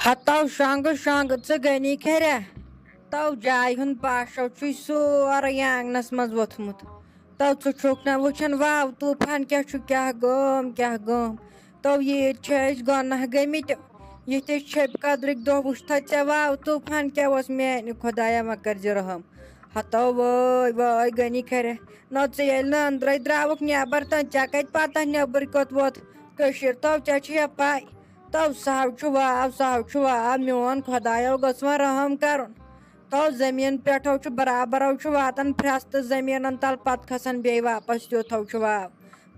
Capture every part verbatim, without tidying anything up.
ہتو شۄنٛگہٕ شۄنٛگہٕ ژٕ غنی کھریا۔ تو جایہِ ہُنٛد پاشو چھُے سورُے آنٛگنس منٛز ووٚتھمُت۔ تو ژٕ چھُکھ نہ وٕچھان واو طوٗفان کیٛاہ چھُ، کیٛاہ گوم، کیٛاہ گوم۔ تو ییٖتۍ چھِ أسۍ گۄناہ گٔمٕتۍ۔ یِتھ أسۍ چھٔپۍ قدرٕکۍ دۄہ وٕچھتھا ژےٚ واو طوٗفان کیٛاہ اوس، میانہِ خۄدایا وۄنۍ کٔرۍ زِ رحم۔ ہتو وٲے وٲے غنی کھریا۔ نہ ژٕ ییٚلہِ نہٕ أنٛدرَے درٛاوُکھ نٮ۪بر تہٕ ژےٚ کَتہِ پتہ نیٚبٕرۍ کوٚت ووت کٔشیٖر؟ تو ژےٚ چھےٚ یا پَے؟ تو سہو چھُ واو، سہو چھُ واو، میون خۄدایو گوٚژھ وۄنۍ رحم کرُن۔ تو زٔمیٖن پٮ۪ٹھو چھُ برابرو چھُ واتان پھرٛستہٕ زٔمیٖنَن تل، پتہٕ کھسان بیٚیہِ واپس، تیُتھو چھُ واو۔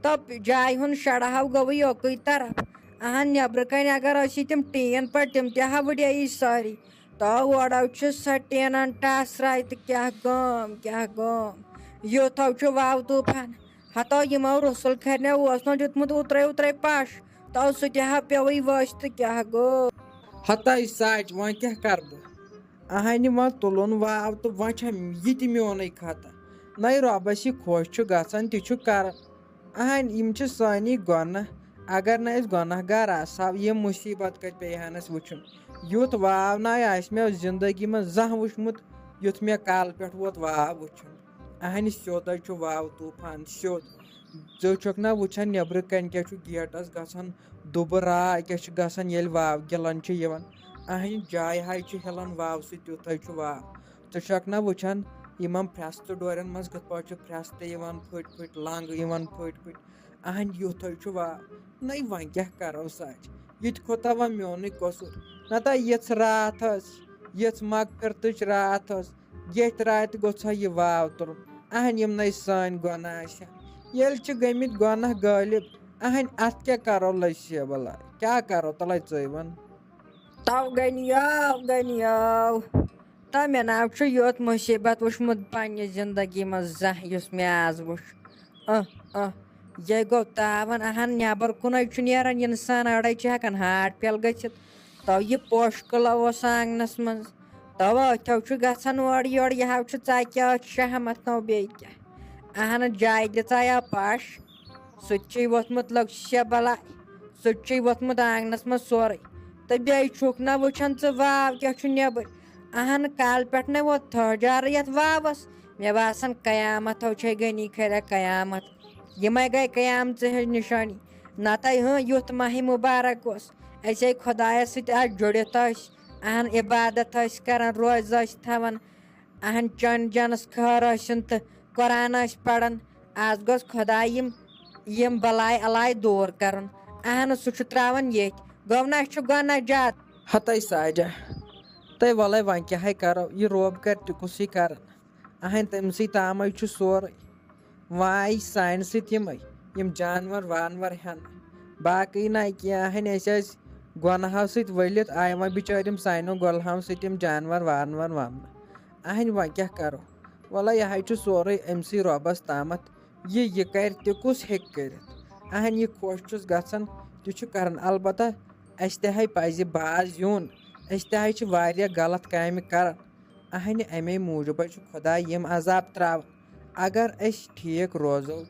تو جایہِ ہُنٛد شڈہو گوٚوُے یوکُے طرف۔ اہن، نیٚبرٕ کنہِ اگر ٲسی تِم ٹیٖن پٲٹھۍ، تِم تہِ ہا وٕڈے یی سٲری۔ تو اورو چھِ سۄ ٹیٖنن ٹاسراے تہٕ کیٛاہ گام، کیٛاہ گام۔ یُتھ ہو چھُ واو طوٗفان۔ ہتو یِمو رسول کھرنیو اوس نہٕ دیُتمُت اوترے اوترے پش۔ تو سُہ تہِ ہا پیوٚوُے ؤسۍ تہٕ کیٛاہ گوٚو۔ ہتاے ساچ، وۄنۍ کیٛاہ کرٕ بہٕ؟ اہنہِ وۄنۍ تُلُن واو تہٕ وۄنۍ چھا یہِ تہِ میونُے خطا؟ نَے رۄبس یہِ خۄش چھُ گژھان تہِ چھُ کران۔ اہنہِ یِم چھِ سٲنی گۄناہ۔ اگر نہٕ أسۍ گۄناہ گار آسہٕ ہاو، یِم مُصیٖبت کتہِ پیٚیہِ ہن اَسہِ وٕچھُن؟ یُتھ واو نَے آسہِ مےٚ زندگی منٛز زانٛہہ وٕچھمُت، یُتھ مےٚ کالہٕ پٮ۪ٹھ ووت واو وٕچھُن۔ اہنہِ سیوٚد حظ چھُ واو طوٗفان سیوٚد۔ ژٕ چھُکھ نہ وٕچھان نیٚبرٕ کنہِ کیٛاہ چھُ گیٹس گژھان، دُبہٕ راے کیٛاہ چھِ گژھان ییٚلہِ واو گِلن چھِ یِوان؟ اہنہِ جایہِ ہاے چھِ ہِلان واو سۭتۍ، تیُتھ حظ چھُ واو۔ ژٕ چھَکھ نہ وٕچھان یِمن پھرٛستہٕ ڈورٮ۪ن منٛز کِتھ پٲٹھۍ چھُ پھرٛستہٕ یِوان پھٔٹۍ پھٔٹۍ، لنٛگ یِوان پھٔٹۍ پھٔٹۍ؟ اہنہِ یُتھ حظ چھُ واو۔ نَے وۄنۍ کیٛاہ کرو ساچ؟ یہِ تہِ کھوٚتا وۄنۍ میونُے قصوٗر۔ نتہ یِژھ راتھ ٲس، یِژھ مغفرتٕچ راتھ ٲس، ییٚتھۍ راتہِ گوٚژھ ہا یہِ واو تُلُن۔ اہنہِ یِم نَے سٲنۍ گۄناہ آسہِ ہن۔ ییٚلہِ چھِ گٔمٕتۍ گۄناہ غٲلب، اہنہِ اتھ کیٛاہ کرو لٔسۍ بلاے؟ کیٛاہ کرو تلے ژٕے وَن؟ تو غنیو، غنیو۔ تو مےٚ ناو چھُ یوت مُصیٖبت وٕچھمُت پننہِ زندگی منٛز زانٛہہ یُس مےٚ آز وٕچھ۔ اہ، اہ، یہِ گوٚو تاوان، اہن، نٮ۪بر کُنُے چھُ نیران انسان، اڑے چھِ ہٮ۪کان ہارٹ فیل گٔژھِتھ۔ تو یہِ پوشہٕ کُلہ اوس آنگنس منٛز۔ تو أتھیو چھُ گژھان اورٕ یورٕ، یہِ ہاو چھُ ژکہِ أتھۍ شہمت نو بیٚیہِ کیٛاہ۔ اہن، جایہِ دِژایو پش۔ سُہ تہِ چھُے ووٚتھمُت لۄکچہِ شےٚ بلاے۔ سُہ تہِ چھُے ووٚتھمُت آنگنس منٛز سورُے۔ تہٕ بیٚیہِ چھُکھ نہ وٕچھان ژٕ واو کیٛاہ چھُ نیٚبٕرۍ۔ اہن، کالہٕ پٮ۪ٹھ نَے ووت تھٔج جارٕے یَتھ واوَس۔ مےٚ باسان قیامت ہو چھے غنی کھریا قیامت۔ یِمَے گٔے قیامژٕ ہٕنٛز نِشٲنی۔ نَتَے ہٕنٛہ یُتھ ماہِ مُبارک اوس۔ أسے خۄدایَس سۭتۍ آز جُڑِتھ ٲسۍ۔ اہن، عبادت ٲسۍ کران، روزٕ ٲسۍ تھاوان۔ اہن، چٮ۪ن جنس خٲر ٲسِن تہٕ قرآن ٲسۍ پران۔ آز گوٚژھ خۄداے یِم، یِم بلاے الاے دوٗر کرُن۔ اہن، سُہ چھُ تراوان ییٚتھۍ۔ گوٚو نہ، اَسہِ چھُ گۄناہ زیادٕ۔ ہتے ساجہ، تہٕ وَلَے وۄنۍ کیٛاہ ہے کَرو، یہِ رۄب کَرِ تہِ کُسٕے کَرَن۔ اَہَن تٔمۍ سٕے تامَے چھُ سورُے۔ وۄنۍ آیہِ سانہِ سۭتۍ یِمَے، یِم جانوَر وانوَر ہٮ۪نہٕ۔ باقٕے نہ کینٛہہ، اَہَن أسۍ ٲسۍ گۄنہو سۭتۍ ؤلِتھ، آیہِ وۄنۍ بِچٲرۍ یِم سانیو گۄلہو سۭتۍ یِم جانوَر وانوَر وَننہٕ۔ اَہَن وۄنۍ کیٛاہ کَرو؟ وَلَے یہِ ہَے چھُ سورُے أمۍ سٕے رۄبَس تامَتھ۔ یہِ، یہِ کَرِ تہِ کُس ہیٚکہِ کٔرِتھ؟ اَہَن یہِ خۄش چھُس گژھان، تہِ چھُ کَران۔ البتہ اَسہِ تہِ ہے پَزِ باز یُن۔ أسۍ تہِ ہے چھِ واریاہ غلط کامہِ کَران۔ اَہَنہِ اَمے موٗجوٗبَے چھُ خۄداے یِم عذاب ترٛاوان۔ اگر أسۍ ٹھیٖک روزو،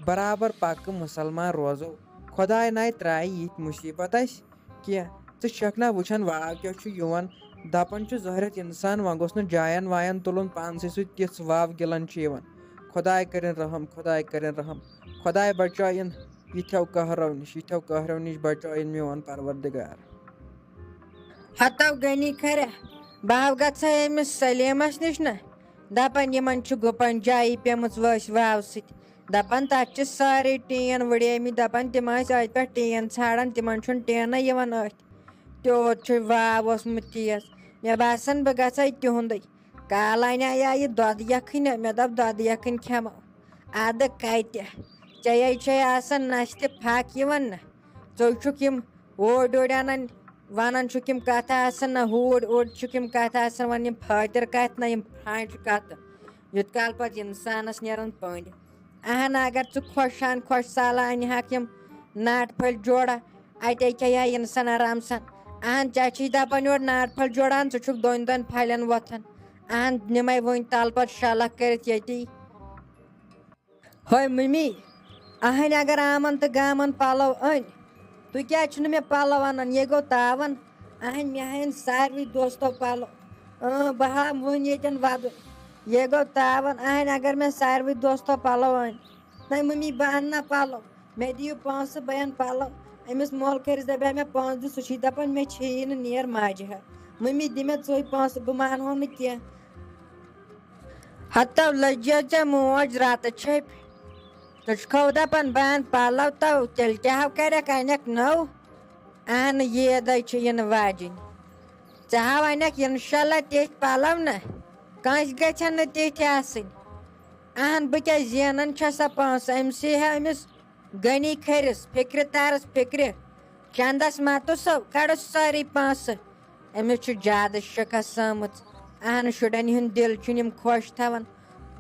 برابر پَکہٕ مُسلمان روزو، خۄداے نَے ترٛایہِ یِتھۍ مُصیٖبت اَسہِ کینٛہہ۔ ژٕ چھَکھ نہ وٕچھان واو کیٛاہ چھُ یِوان؟ دَپان چھُ ظٲہرَتھ اِنسان، وۄنۍ گوٚژھ نہٕ جاین واین تُلُن پانسٕے سۭتۍ تِژھ واو گِلَن چھِ یِوان۔ خۄداے کٔرِن رحم، خۄداے کٔرِن رحم، خۄداے بچٲیِن یِتھیو قہرو نِش، یِتھیو قہرو نِش بچٲیِن میون پروردگار۔ ہتو غنی کھریا، بہٕ ہاو گژھے أمِس سلیمس نِش نہ، دپان یِمن چھُ گُپن جایی پیمٕژ وٲسۍ واو سۭتۍ۔ دپان تتھ چھِ سٲری ٹین وٕڑیمٕتۍ، دپان تِم ٲسۍ أتھۍ پٮ۪ٹھ ٹین ژھانڈان، تِمن چھُنہٕ ٹینٕے یِوان أتھۍ۔ تیوٗت چھُ واو اوسمُت تیز۔ مےٚ باسان بہٕ گژھے تِہُنٛدُے۔ کالہٕ اَنیٛایا یہِ دۄدٕ یَکھٕنۍ نا؟ مےٚ دوٚپ دۄدٕ یَکھٕنۍ کھٮ۪مو۔ اَدٕ کَتہِ؟ ژےٚ چھے آسان نَستہِ پھَکھ یِوان نا؟ ژٕ چھُکھ یِم اوٗرۍ یوٗرۍ اَنان، وَنان چھُکھ یِم کَتھٕ آسان نا، ہوٗرۍ اوٗرۍ چھُکھ یِم کَتھٕ آسان وَنان، یِم فٲطِر کَتھٕ نا، یِم پھانٛٹہِ کَتھٕ۔ یوٗت کال پَتہٕ اِنسانَس نیران پٔنٛدۍ۔ اہن، اگر ژٕ خۄش ہن خۄش سالہ انہِ ہاکھ یِم ناٹہِ پھٔلۍ جوڑہ، اتے کھیہِ ہا انسان آرام سان۔ اہن، ژےٚ چھی دپان یورٕ ناٹہِ پھٔلۍ جوڑہ ان، ژٕ چھُکھ دۄن دۄن پھلٮ۪ن وۄتھان۔ اہن، نِمے وۄنۍ تلہٕ پتہٕ شلکھ کٔرِتھ ییٚتی۔ ہے ممی، اہنہِ اگر آمن تہٕ گامن پلو أنۍ، تُہۍ کیازِ چھِو نہٕ مےٚ پلو انان؟ یے گوٚو تاون۔ اہن مےٚ ہن ساروٕے دوستو پلو۔ اۭں، بہٕ ہا وۄنۍ ییٚتٮ۪ن ودُن۔ یے گوٚو تاوان، اہن اگر مےٚ ساروٕے دوستو پلو أنۍ۔ نہ مٔمی، بہٕ انہٕ نہ پلو۔ مےٚ دِیِو پونٛسہٕ، بہٕ انہٕ پلو۔ أمِس مول کٔرِس دپے مےٚ پونٛسہٕ دِ، سُہ چھُے دپان مےٚ چھے یی نہٕ، نیر ماجہِ ہا۔ مٔمی، دِ مےٚ ژٕے پونٛسہٕ، بہٕ مانہو نہٕ کینٛہہ۔ ہتو لٔجیا ژےٚ موج راتہٕ چھپۍ۔ ژٕ چھُکھو دپان بہٕ انہٕ پلو تو، تیٚلہِ کیٛاہ ہو کرکھ، انکھ نٔو؟ اہن، یی عیدے چھِ یِنہٕ واجِنۍ۔ ژےٚ ہاو انکھ انشاءاللہ تِتھۍ پلو نہ، کٲنٛسہِ گژھن نہٕ تِتھۍ آسٕنۍ۔ اہن، بہٕ کیٛاہ زینان چھسا پونٛسہٕ؟ أمۍ سٕے ہا أمِس غنی کھٔرِس فِکرِ ترس فِکرِ۔ چندس متُسو کڑُس سٲری پونٛسہٕ۔ أمِس چھُ زیادٕ شِکس آمٕژ۔ اہن، شُرٮ۪ن ہُنٛد دِل چھُنہٕ یِم خۄش تھاوان۔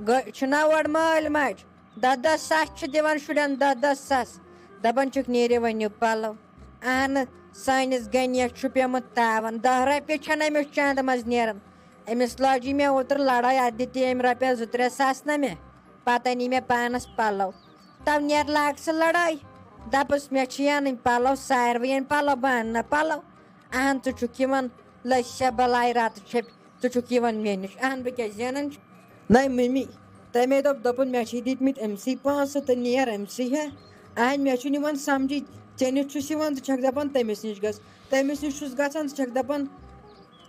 گٔ-، چھُنہ اورٕ مٲلۍ ماجہِ دَہ دَہ ساس چھِ دِوان شُرٮ۪ن، دَہ دَہ ساس۔ دَپان چھِکھ، "نیٖرِو أنِو پَلو۔" اَہنہٕ، سٲنِس غنیَس چھُ پیومُت تاوَن، دَہ رۄپیہِ چھَنہٕ أمِس چَندٕ منٛز نیران۔ أمِس لٲجی مےٚ اوترٕ لڑٲے، اَتھ دِتۍ أمۍ رۄپیَس زٕ ترٛےٚ ساس نہ مےٚ، پَتہٕ أنی مےٚ پانَس پَلو۔ تَو نیر لاگ ژٕ لڑٲے، دَپُس، "مےٚ چھِ اَنٕنۍ پَلو، ساروٕے اَنہِ پَلو، بہٕ اَنہٕ نہ پَلو۔" اَہن، ژٕ چھُکھ یِوان لٔسۍ چھےٚ بَلاے راتہٕ چھےٚ، ژٕ چھُکھ یِوان مےٚ نِش۔ اہن، بہٕ کیٛاہ زینان چھُ؟ نَے مٔمی، تَمے دوٚپ، دوٚپُن، "مےٚ چھِی دِتمٕتۍ أمۍ سٕے پونٛسہٕ تہٕ نیر أمۍ سٕے ہے۔" اہن، مےٚ چھُنہٕ یِوان سَمجھی، ژےٚ نِش چھُس یِوان، ژٕ چھَکھ دَپان، "تٔمِس نِش گژھ۔" تٔمِس نِش چھُس گژھان، ژٕ چھَکھ دَپان،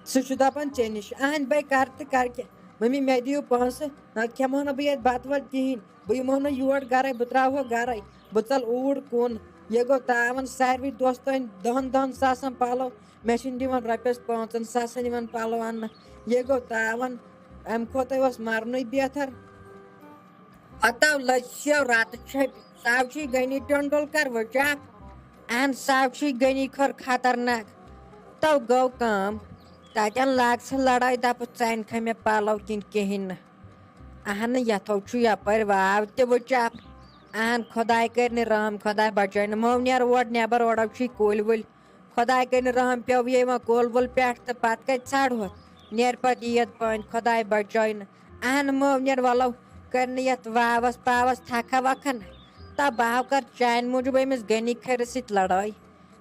سُہ چھُ دَپان ژےٚ نِش۔ اہن، بَے کَر تہٕ کَر کیٛاہ؟ مٔمی، مےٚ دِیِو پونٛسہٕ، نَتہٕ کھٮ۪مہو نہٕ بہٕ ییٚتہِ بَتہٕ وَتہٕ کِہیٖنۍ۔ بہٕ یِمہو نہٕ یور گَرَے، بہٕ ترٛاوہو گَرَے، بہٕ ژَلہٕ اوٗرۍ کُن۔ یہِ گوٚو تاوَن ساروٕے دوستَن دَہَن دَہَن ساسَن پَلو۔ مےٚ چھِنہٕ دِوان رۄپیَس پانٛژَن ساسَن یِوان پَلو اَننہٕ۔ یہِ گوٚو تاوَن، اَمہِ کھۄتَے اوس مَرنُے بہتر۔ ہتو لٔج سیو راتہٕ چھپہِ، ساو چھُے غنی ٹنڈولکر وٕچاپ، اہن ساو چھُے غنی کھۄر خطرناک۔ تو گوٚو کٲم، تَتٮ۪ن لاگ ژٕ لڑٲے، دَپُس، "ژٕ اَنکھٕ مےٚ پَلو کِنہٕ کِہیٖنۍ نہٕ؟" اہن یَتھو چھُ یَپٲرۍ واو تہِ وٕچاپ۔ اہن خۄداے کٔرِنۍ رحم، خۄداے بچٲینۍ۔ مو نیر اور نٮ۪بر، اورو چھُے کُلۍ وُلۍ۔ خۄداے کٔرِنۍ رحم، پیوٚو یے وۄنۍ کول وول پٮ۪ٹھ تہٕ پتہٕ کتہِ ژھانڈہوتھ؟ نیر پتہٕ عید پٲنۍ، خۄداے بچٲینۍ۔ اہن مو نیر، ولو کٔرنہٕ یتھ واوس پاوس تھکھا وکھا نہ۔ تہ بہٕ ہاو کر چانہِ موٗجوٗب أمِس غنی کھرِ سۭتۍ لڑٲے۔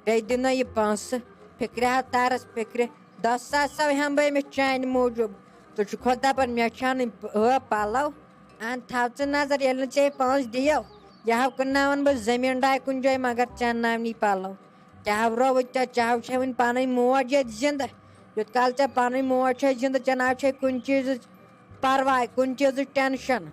بیٚیہِ دِنہ یہِ پونٛسہٕ۔ فِکرِ ہاو تارس فِکرِ۔ دہ ساس سو ہٮ۪مہٕ بہٕ أمِس چانہِ موٗجوٗب۔ ژٕ چھُکھ دپان مےٚ چھِ انٕنۍ پ-، ٲ پلو؟ اہن تھاو ژٕ نظر، ییٚلہِ نہٕ ژےٚ یہِ پونٛسہٕ دِیو، یہِ ہاو کٕنناون بہٕ زٔمیٖن ڈاے کُنہِ جایہِ، مگر ژےٚ انناونی پلو۔ ژےٚ ہاو رووُے، ژےٚ، ژےٚ ہاو چھےٚ وٕنہِ پنٕنۍ موج ییٚتہِ زندٕ۔ یُت کال ژےٚ پنٕنۍ موج چھےٚ زندٕ، ژےٚ نہ ہاو چھےٚ کُنہِ چیٖزٕچ پرواے، کُنہِ چیٖزٕچ ٹینشن۔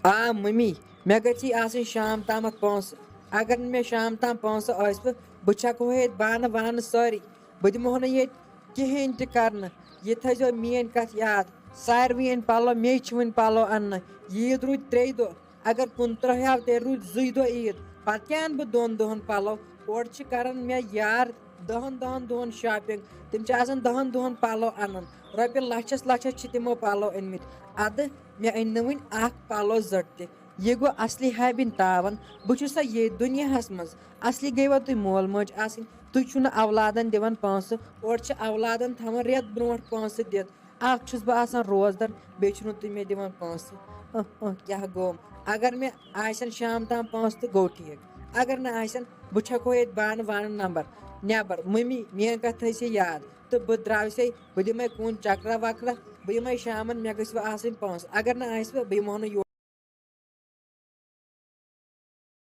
آ مٔمی، مےٚ گژھی آسٕنۍ شام تامَتھ پونٛسہٕ۔ اگر نہٕ مےٚ شام تام پونٛسہٕ ٲسوٕ، بہٕ چھَکہو ییٚتہِ بانہٕ وانہٕ سٲری۔ بہٕ دِمہو نہٕ ییٚتہِ کِہیٖنۍ تہِ کرنہٕ۔ یہِ تھٲیزیو میٛٲنۍ کَتھ یاد، ساروِیَن پَلو، مے چھِ وٕنہِ پَلو اَننَے۔ عیٖد روٗدۍ ترٛیٚیہِ دۄہ، اگر کُنترٛہہِ آو، تیٚلہِ روٗدۍ زٕے دۄہ عیٖد۔ پَتہٕ کیٛاہ اَنہٕ بہٕ دۄن دۄہَن پَلو؟ اورٕ چھِ کران مےٚ یار دَہَن دَہَن دۄہَن shopping، تِم چھِ آسان دَہَن دۄہَن پَلو اَنان۔ رۄپیہِ لَچھَس لَچھَس چھِ تِمو پَلو أنۍمٕتۍ۔ اَدٕ مےٚ أنۍ نہٕ وٕنہِ اَکھ پَلو زٔٹ تہِ۔ یہِ گوٚو اصلی حابِن تاوَن۔ بہٕ چھُسا ییٚتھۍ دُنیاہَس منٛز؟ اصلی گٔیوا تُہۍ مول موج آسٕنۍ؟ تُہۍ چھِو نہٕ اولادَن دِوان پونٛسہٕ، اورٕ چھِ اولادَن تھاوان رٮ۪تھ برونٛٹھ پونٛسہٕ دِتھ۔ اَکھ چھُس بہٕ آسان روزدَر، بیٚیہِ چھِو نہٕ تُہۍ مےٚ دِوان پونٛسہٕ۔ اہ، اہ، کیٛاہ گوٚو؟ اگر مےٚ آسن شام تام پونٛسہٕ تہٕ گوٚو ٹھیٖک، اگر نہٕ آسن، بہٕ چھَکو ییٚتہِ بانہٕ وانہٕ نمبر نٮ۪بر۔ مٔمی، میٛٲنۍ کَتھ تھٲیزِ یاد۔ تہٕ بہٕ درٛاوسے، بہٕ دِمے کُن چکرا وکرا، بہٕ یِمے شامن، مےٚ گٔژھۍ وۄنۍ آسٕنۍ پونٛسہٕ، اگر نہٕ آسہِ وۄنۍ، بہٕ یِمو نہٕ یور۔